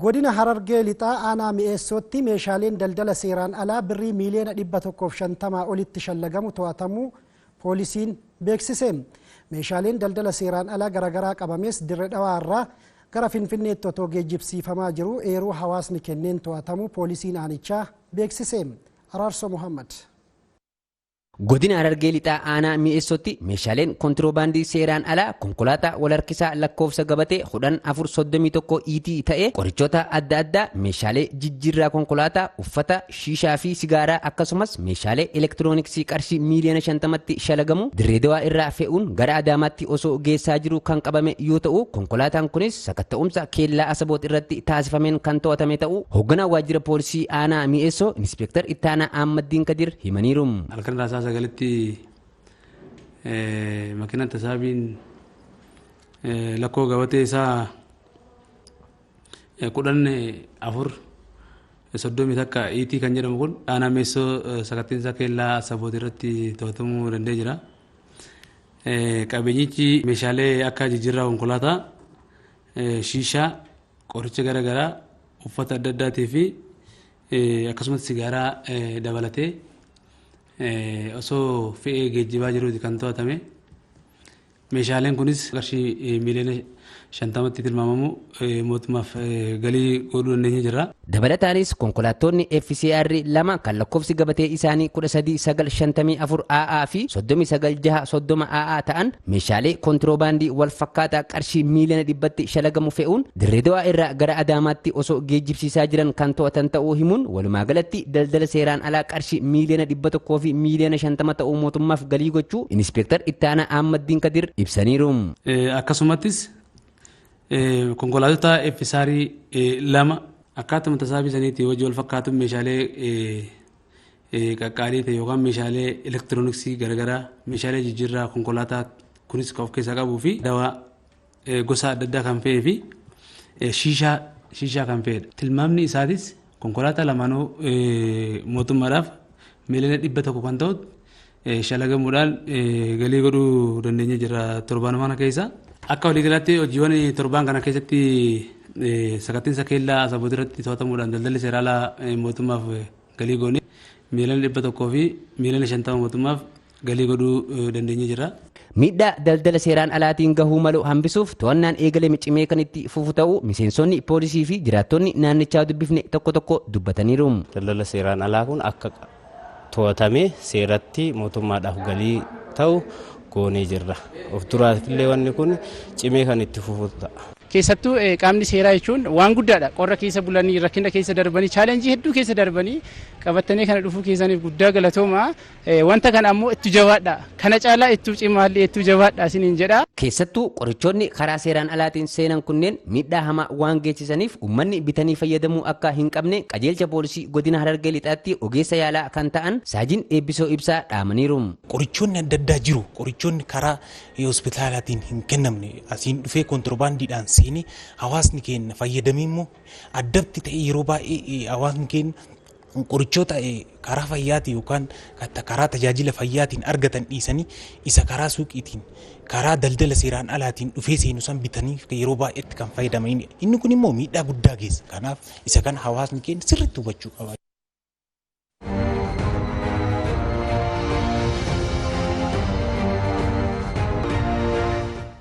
Godina Harargee Lixaa aanaa Mi'eessootti meeshaaleen daldala seeraan alaa birrii miiliyoona 150 olitti shallagamu to'atamuu poolisiin beeksise. Meeshaaleen daldala seeraan alaa garaagaraa qabames Dirre Dhawaa irraa gara Finfinneetti otoo geejjibsiifamaa jiru eeruu hawaasni kenneen to'atamuu poolisiin aanichaa beeksise. Araarsoo Muhammad. Godina Harargee Lixaa aanaa Mi'eessootti meeshaaleen kontiroobaandii seeraan alaa konkolaataa walharkisaa lakkoofsa gabatee 1431 ET ta'e, qorichoota adda addaa, meeshaalee jijjiirraa konkolaataa, uffata, shiishaa fi sigaaraa, akkasumas meeshaalee elektirooniksii qarshii miiliyoona 50tti shalagamu Dirree Dawaa irraa fe'uun gara Adaamaatti osoo geessaa jiru kan qabame yoo ta'u, konkolaataan kunis sakatta'umsa keellaa Asaboot irratti taasifameen kan to'atame ta'u hoogganaa waajjira poolisii aanaa Mi'eessoo Inspektar Ittaanaa Ahmaddiin Kadir himaniiru. Halkan raasaa 9tti makiinaan tasaabiin lakkoo gabatee isaa 1431 ET kan jedhamu kun aanaa Mi'eessoo sakattiinsa keellaa Asaboot irratti to'atamuu danda'ee jira. Qabeenyichi meeshaalee akka jijjiirraa konkolaataa, shiishaa, qoricha garaagaraa, uffata adda addaatii fi akkasumas sigaaraa dabalatee osoo fe'ee geejjibaa jiruuti kan to'atame. Meeshaaleen kunis qarshii miiliyoona 50tti tilmaamamu mootummaaf galii godhuu dandeenye jirra. Dabalataanis konkolaattonni FCR 2 kan lakkoofsi gabatee isaanii 13954 AA fi 39630 AA ta'an meeshaalee kontiroobaandii wal fakkaataa qarshii miiliyoona 100tti shalagamu fe'uun Dirree Dawaa irraa gara Adaamaatti osoo geejjibsiisaa jiran kan to'atan ta'uu himuun, walumaa galatti daldala seeraan alaa qarshii miiliyoona 100 fi miiliyoona 50 ta'uu mootummaaf galii gochuu Inspektar Ittaanaa Ahmaddiin Kadir ibsaniiru. Akkasumattis konkolaattota FSR 2 akkaatuma tasaabii saniitti hojii wal fakkaatu meeshaalee qaqqaalii ta'e yookaan meeshaalee elektirooniksii garaagaraa, meeshaalee jijjiirraa konkolaataa kunis kan of keessaa qabuu fi dawaa gosa adda addaa kan fe'ee fi shiishaa kan fe'edha. Tilmaamni isaatis konkolaataa lamaanuu mootummaadhaaf miiliyoona 100 kan ta'u shalagamuudhaan galii godhuu dandeenye jira torbaan kana keessa. Akka waliigalaatti hojiiwwan torbaan kana keessatti sakattiinsa keellaa Asaboot irratti to'atamuudhaan daldalli seera alaa mootummaaf galii goone miiliyoona 100 fi miiliyoona 50 mootummaaf galii godhuu dandeenye jira. Miidhaa daldala seeraan alaatiin gahuu malu hambisuuf to'annaan eegalame cimee kan itti fufu ta'uu miseensonni poolisii fi jiraattonni naannichaa dubbifne tokko tokko dubbataniiru. Daldala seeraan alaa kun akka to'atamee seeratti mootummaadhaaf galii ta'u goonee jirra. Of duraafillee wanni kun cimee kan itti fufu ta'a. Keessattuu qaamni seeraa jechuun waan guddaadha. Qorra keessa bulanii, rakkina keessa darbanii, challenge hedduu keessa darbanii qabatanii kana dhufuu keessaniif guddaa galatooma. Wanta kana ammoo itti jabaadha. Kana caalaa itti cimaallee itti jabaadha isiniin jedha. Keessattuu qorichoonni karaa seeraan alaatiin seenan kunneen miidhaa hamaa waan geessisaniif uummanni bitanii fayyadamuu akka hin qabne qajeelcha poolisii godina Harargee Lixaatti ogeessa yaalaa kan ta'an Saajin Eebbisoo Ibsaa dhaamaniiru. Qorichoonni adda addaa jiru. Qorichoonni karaa hospitaalaatiin hin kennamne asiin dhufee kontiroobaandiidhaan seenee hawaasni keenya fayyadamee immoo addatti ta'ee yeroo baay'ee hawaasni keenya qorichoota karaa fayyaatiin yookaan karaa tajaajila fayyaatiin argatan dhiisanii isa karaa suuqiitiin, karaa daldala seeraan alaatiin dhufee seenu san bitanii yeroo baay'eetti kan fayyadamanidha. Inni kun immoo miidhaa guddaa geessa. Kanaaf isa kana hawaasni keenya sirriitti hubachuu qaba.